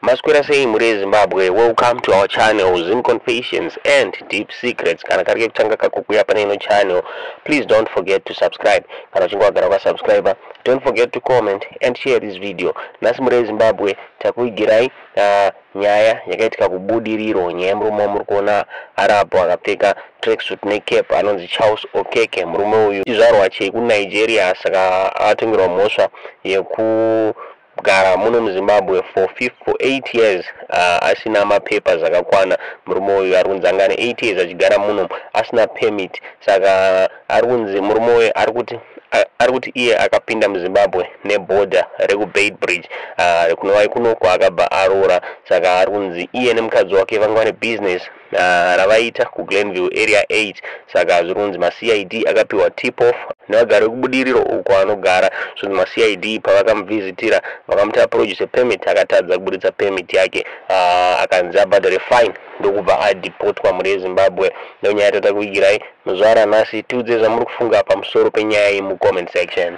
Maswera sei mhuri yeZimbabwe? Welcome to our channel, Zim Confessions and Deep Secrets. Kana kari kekutanga kako kuuya pane ino channel, please don't forget to subscribe. Kana uchinge wagara wakasubscribe, don't forget to comment and share this video. Nhasi mhuri yeZimbabwe takuigirai nyaya yakaitika kuBudiriro, nyaya yemurume wamuri kuona ari apo akapfeka tracksuit necap, anonzi Charles Okeke. Murume uyu chizvarwa chekuNigeria, saka akatongerwa mhosva yekugara muno muZimbabwe for 8 years asina mapapers akakwana. Murume uyu ari kunzi anga ane 8 years achigara muno asina permit. Saka ari kunzi murume uyu ari kuti iye akapinda muZimbabwe nebhodha rekuBeitbridge, kunova kuno kwaakabva aroora. Saka ari kunzi iye nemukadzi wake vanga vane business ravaita kuGlenville Area 8. Saka zviri kunzi maCID akapiwa tip off nevagari vekuBudiriro uko anogara. Zvinzi maCID pavakamuvhizitira, vakamuti aproduce permit, akatadza kubuditsa permit yake, akanzi abhadhare fine, ndokubva adhipotwa. Mhuri yeZimbabwe, ndonyaya tatakuigirai muzuva ranhasi. Tiudze zvamuri kufunga pamusoro penyaya iyi mucomment section.